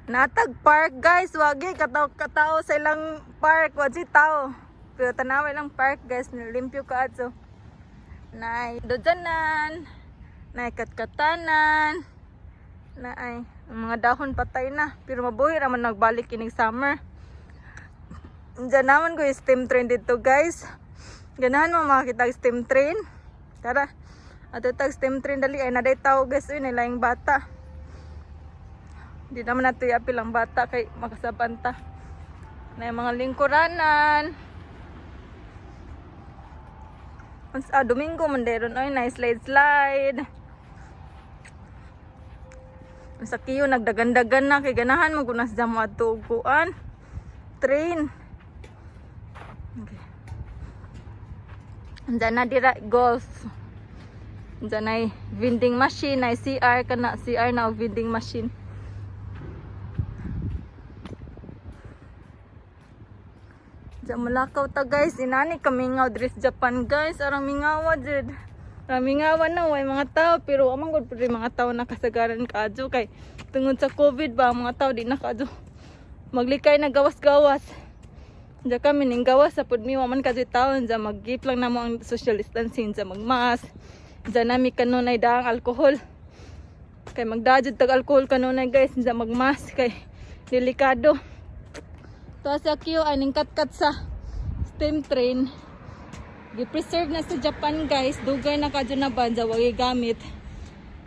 Natag park, guys, wagi kataw katao sa ilang park, wagi tao. Pero tanawa ilang park, guys, nilimpyo ka ato. Nay dojanan, nay katkatanan. Naay ang mga dahon patay na, pero mabuhi ra man nagbalik kining summer. Diyan naman ko yung steam train dito, guys. Ganahan mo makakita ang steam train. Tara. Ato tag steam train dali ay naday tao, guys, uy nila yung bata. Di naman nato iapil ang bata kay makasabanta. Na yung mga lingkuranan. Ah, Domingo man deron oy, nice slide slide. Sa kiyo nagdagan-dagan na kay ganahan mo kunas mo adto og kuan. Train. Okay. Andiyan na dira golf. Andiyan ay vending machine, ay CR kana, CR na og vending machine. Diyan malakaw ta, guys. Inani kamingaw diri sa Japan, guys. Arang mingawa jud. Arang mingawa na way mga tao pero amang gud pud mga tao nakasagaran kaadyo kay tungod sa COVID ba, ang mga tao di na kaadyo maglikay na gawas-gawas. Diyan kami ning gawas sa pud mi, wa man kadyo tao. Diyan mag-keep lang namo ang social distancing, diyan mag-mask. Diyan nami kanunay daang alcohol. Kay magdajud tag alcohol kanunay, guys, diyan mag-mask kay delikado. To sa Q ay ning katkat sa steam train. Gi-preserve na sa Japan, guys. Dugay na kadyo na ba wagi gamit.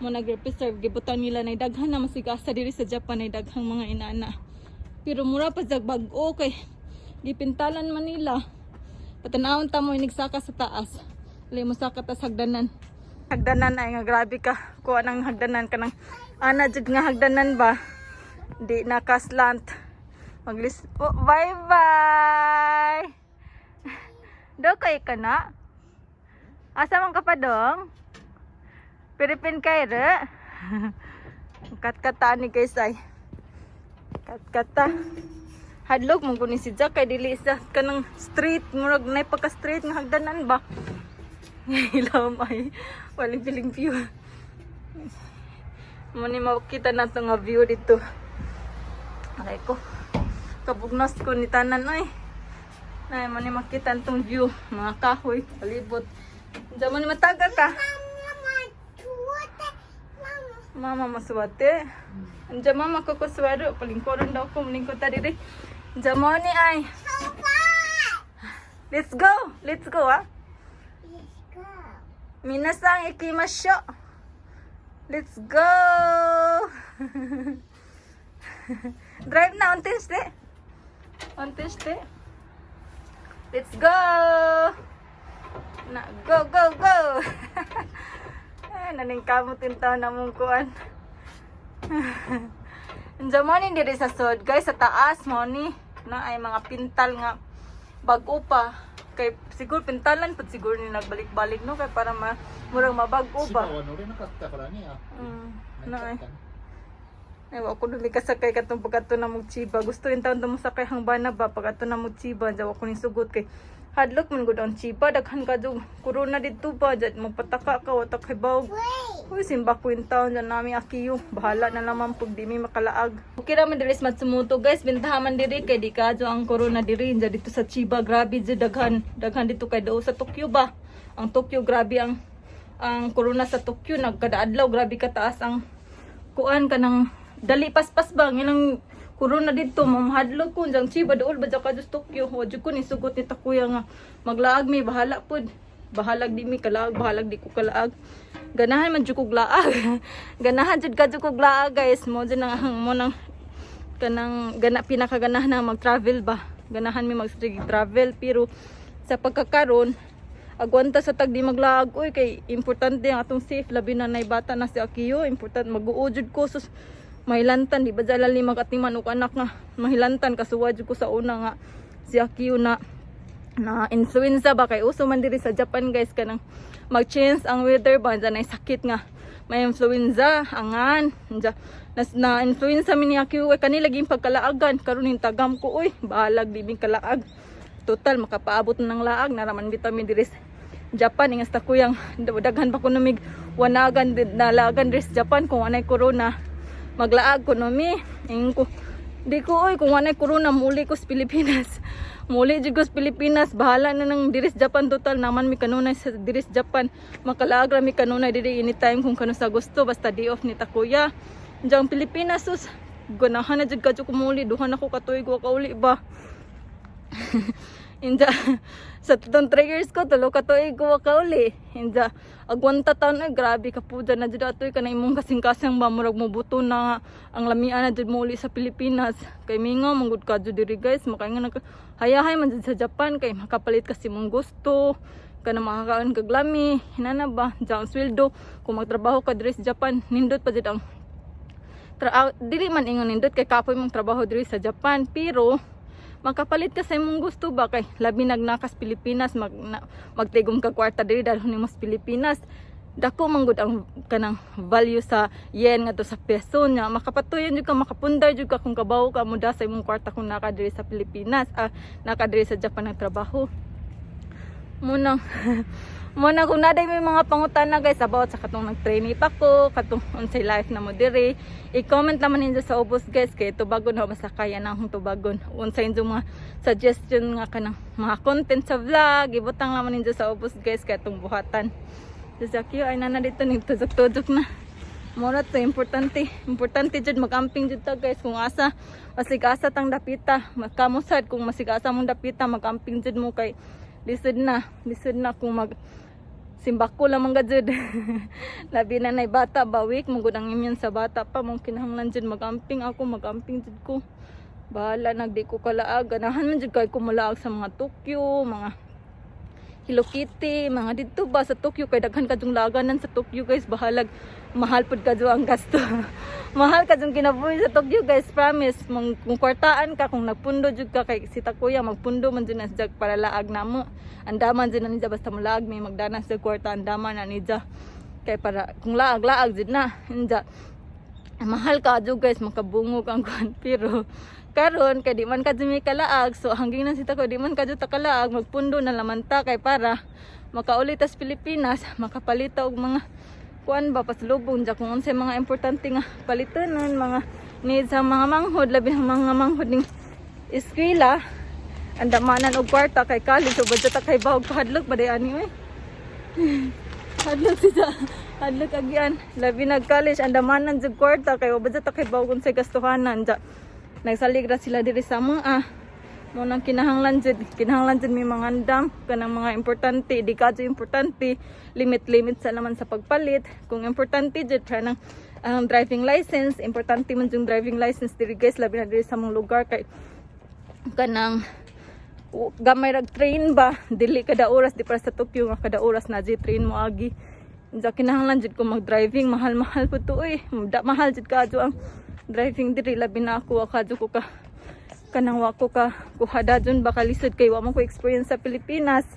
Mo nag-preserve, gibutan nila na daghan na masigasa diri sa Japan, ay daghang mga inana. Pero mura pa jag bag-o kay gipintalan man nila. Patanawon ta mo inigsaka sa taas. Ali mo saka ta sa hagdanan. Hagdanan ay nga grabe ka. Kuha ng hagdanan kanang ana jud nga hagdanan ba. Di nakaslant. Maglis oh, bye bye. Do kay ka na? Asa man ka pa dong? Piripin kay re? Katkata ni, guys, ay. Katkata. Hadlok mo kunin si Jack kay dili sa kanang street, murag nay pagka street nga hagdanan ba. Hilam ay waling piling view. Mo ni makita na to nga view dito. Aray ko. Kabugnos ko ni tanan oy. Nay mo ni makita tong view, mga kahoy, palibot. Diyan mo ni mataga ka. Mama masuwate. Andiyan mama ko kuswaro, palingkuran daw ko, malingkod ta diri. Andiyan mo ni ay. Let's go. Let's go ah. Minasang ikimasyo. Let's go. Drive na, untin ste. Untin ste. Let's go. Na, go, go, go. Ay, naningkamot yung taon na mong kuan. Andiyan mo ni diri sa sod, guys, sa taas mo ni na ay mga pintal nga bag-o pa. Kay siguro pintalan pud siguro ni nagbalik-balik no kay para ma murag mabag-o ba. 千葉は乗れなかったからね。あ Na ay. 泣いちゃったね。 Ay, wa ko duli kasakay katong pagkato na mo Chiba. Gusto yung taon mo sakay hang bana ba pagkato na mo Chiba. Diyan ko ning sugot kay hadlok man gud ang Chiba. Daghan ka jud corona didto ba. Diyan magpataka ka wa ta kay bawg. Uy, simba ko yung taon dyan nami akiyo. Bahala na naman pag di mi makalaag. Okay ra man diri sa Matsumoto, guys. Bintahaman diri kay di ka ang corona diri. Diyan dito sa Chiba grabe jud daghan. Daghan dito kay dao sa Tokyo ba. Ang Tokyo, grabe ang corona sa Tokyo, nagkadaadlaw grabe kataas ang kuan kanang dali paspas ba ang ilang corona didto, mamahadlok ko jang Chiba dool ba ka sa Tokyo. Wa jud ko ni sugot ni takuya nga maglaag mi, bahala pud, bahalag di mi kalaag, bahalag di ko kalaag. Ganahan man jud kog laag, ganahan jud ka jud kog laag, guys. Mo jud nang mo nang kanang gana pinakaganahan na mag-travel ba, ganahan mi mag travel, pero sa pagkakaron agwanta sa tag di maglaag oy, kay importante ang atong safe, labi na nay bata na si Akiyo. Importante mag-uujud ko, sus, mahilantan di ba dala ni magatiman og anak nga mahilantan. Kasuwa jud ko sa una nga si Akiyo na na influenza ba, kay uso man diri sa Japan, guys, kanang mag-change ang weather ba, dyan ay sakit nga may influenza angan dyan, na influenza mi ni Akiyo ay kanila laging pagkalaagan karon yung tagam ko oy, bahalag di mi kalaag, total makapaabot na ng laag naraman vitamin diri sa Japan. Ingas ta kuyang daghan pa kuno mig wanagan nalagan diri sa Japan kung anay corona. Maglaag ko no mi. Ingon ko, di ko oy, kung walay corona muli ko sa Pilipinas. Muli jud ko sa Pilipinas, bahala na nang diri sa Japan, total naman mi kanunay sa diri sa Japan. Makalaag ra mi kanunay diri anytime kung kano sa gusto, basta day off ni takuya. Diyan Pilipinas, sus, ganahan na jud kadyo ko muli, duha na ko katuig wa kauli ba. Inja, sa tutong 3 years ko, tulo ka tuig ko wa kauli. Inja, agwanta taon ay grabe ka po dyan na jud atoy ka na imong kasing-kasing ba, murag mo buto na nga ang lamian na jud mo uli sa Pilipinas. Kay mingaw manggod ka jud diri, guys, makaingon na hayahay man jud sa Japan kay makapalit kasi mong gusto kana, makakaon kag lami hinana ba. Diyan ang sweldo kung magtrabaho ka diri sa Japan, nindot pa jud ang dili man ingon nindot kay kapoy mong trabaho diri sa Japan, pero makapalit ka sa imong gusto ba, kay labi nagnakas Pilipinas, magtigom ka kwarta diri, dalhon nimo sa Pilipinas, dako man gud ang kanang value sa yen ngadto sa peso nya, makapatuyon jud ka, makapundar jud ka kung kabawo ka mo da sa imong kwarta kung naka diri sa Pilipinas, naka diri sa Japan ang trabaho. Muna kung naday may mga pangutana, guys, about sa katong nag-trainee pa ko, katong unsay life na mo diri, i-comment naman ninyo sa ubos, guys, kay tubagon ho basta kaya na akong tubagon. Unsay inyo mga suggestion nga kanang mga content sa vlog, ibutang naman ninyo sa ubos, guys, kay atong buhatan. Sakyo ay nana dito ning tudok-tudok na. Mora to importante, importante jud magamping jud ta, guys, kung asa masigasa tang dapita, makamusad kung masigasa mong dapita, magamping jud mo kay lisod na, lisod na kung mag simbako lamang ka jud. Labi na nay bata ba, weak mo gud ang immune sa bata pa, mong kinahanglan jud magamping. Ako magamping jud ko. Bahala nagdi ko kalaag, ganahan man jud kay ko mulaag sa mga Tokyo, mga Hello Kitty, mga dito ba sa Tokyo kay daghan kadyong laganan sa Tokyo, guys, bahalag mahal pud kadyo ang gasto. Mahal kadyong kinabuhi sa Tokyo, guys, promise. Mang, kung kwartaan ka, kung nagpundo jud ka, kay si Takuya magpundo man jud na siya para laag namo. Andaman jud na niya basta molaag may magdana sa kwarta, andaman na niya. Kay para kung laag laag jud na. Inja mahal ka adyo, guys, makabungog ang kuan, pero karon kay di man kadyo may kalaag, so hanggang na sita ko di man kadyo ta kalaag, magpundo na laman ta kay para makauli tas Pilipinas, makapalita og mga kuan ba, pasalubong dya, kung unsay mga importante nga palitonon, mga needs sa mga manghod, labi ang mga manghod ning eskwela, andamanan og kwarta kay college, so budget ta kay bahog kahadlok ba day ani oy. Hadlok siya. Hadlok agyan. Labi nag college andamanan jud kwarta kay wa ta kay bawgon sa gastuhanan ja. Nagsalig ra sila diri sa mga mo nang kinahanglan jud may mga andam kanang mga importante, di kadyo importante, limit limit sa naman sa pagpalit. Kung importante jud kanang ang driving license, importante man yung driving license diri, guys, labi na diri sa mong lugar kay kanang gamay rag train ba, dili kada oras, di para sa Tokyo nga kada oras na di train mo agi. Unsa kinahanglan jud ko mag-driving, mahal-mahal po to eh. Da, mahal jud kadyo ang driving diri, labi na ako, wa kadyo ko ka kanang wa ko ka kuha dun baka lisod kay wa man ko experience sa Pilipinas.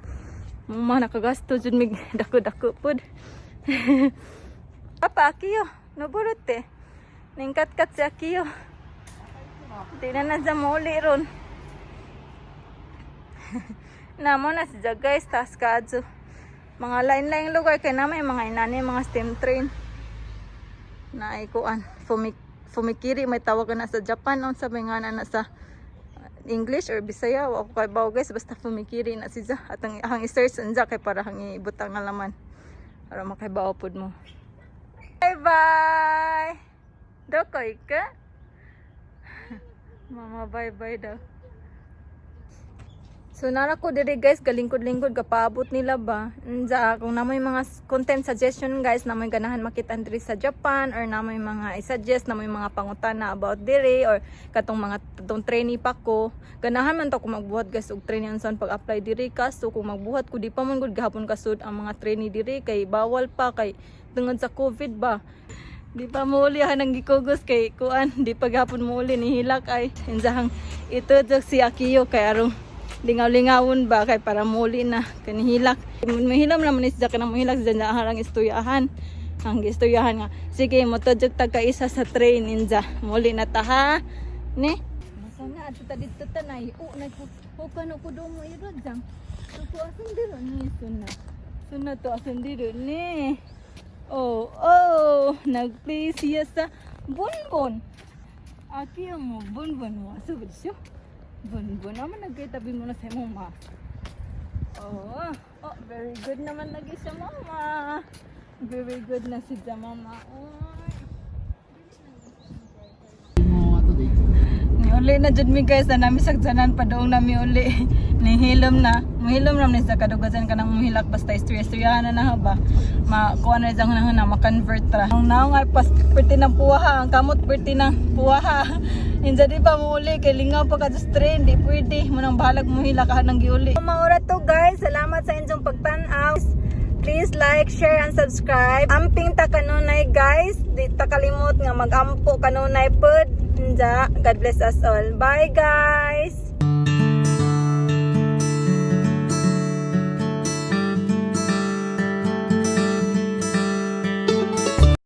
Mga nakagasto jud mig dako-dako pud. Papa Akiyo, noborute. Ningkat-kat si Akiyo. Di na na siya mauli ron. Namo na siya, guys, tas kadyo. Mga lain-lain lugar kay na may mga inani, mga steam train. Na ay kuan, fumikiri may tawag na sa Japan, unsa may nga na sa English or Bisaya, wa ko kay guys, basta fumikiri na siya. At ang hang i-search anja kay para hang ibutang na laman. Para makaibaw pud mo. Bye bye. Doko ka? Mama, bye bye daw. So nara ko diri, guys, galingkod-lingkod kapaabot nila ba. Unja kung namoy mga content suggestion, guys, namoy ganahan makita diri sa Japan or namoy mga i-suggest, namoy mga pangutana about diri or katong mga katong trainee pa ko. Ganahan man to ko magbuhat, guys, og trainee unsan pag-apply diri, kaso kung magbuhat ko di pa man gud gahapon kasud ang mga trainee diri kay bawal pa kay tungod sa COVID ba. Di pa muuli ang gikugos kay kuan, di pa gahapon muuli, nihilak ay. Injahang ito si Akiyo kay arong lingaw-lingawon ba kay para muli na kanihilak. Mahilam naman is kanang mahilak dyan na harang istoryahan. Ang istoryahan nga sige mo to tag kaisa sa train, inja muli na ta ha ne. Masa na adto ta didto ta nay o nay ko ko kano ko do mo iro jang. So ko asan diro ni suna. Suna to asan diro ni. Oh, nagplay siya sa Bonbon. Aki mo bonbon mo. そうでしょ Bonbon naman nagkitabi mo na sa imong ma. Oh, very good naman lagi siya, mama. Very good na si mama. Oy. もう後でいつ Niuli na jud mi, guys, na nami sagjanan padung na mi uli. Nihilom na. Muhilom ra ni sa kadugasan kanang muhilak basta istorya-istoryahan na na ba. Makuha na isang na na ma-convert ra. Ang naong ay pas perti ng puwaha, ang kamot perti ng puwaha. Insa di pa muuli kay lingaw pa ka sa train, di pwede mo nang bahalag muhilak ka nang giuli. Maura to, guys. Salamat sa inyong pagtan-aw. Please like, share, and subscribe. Amping ta kanunay, guys. Di ta kalimot nga magampo kanunay pud. Nja, God bless us all. Bye, guys.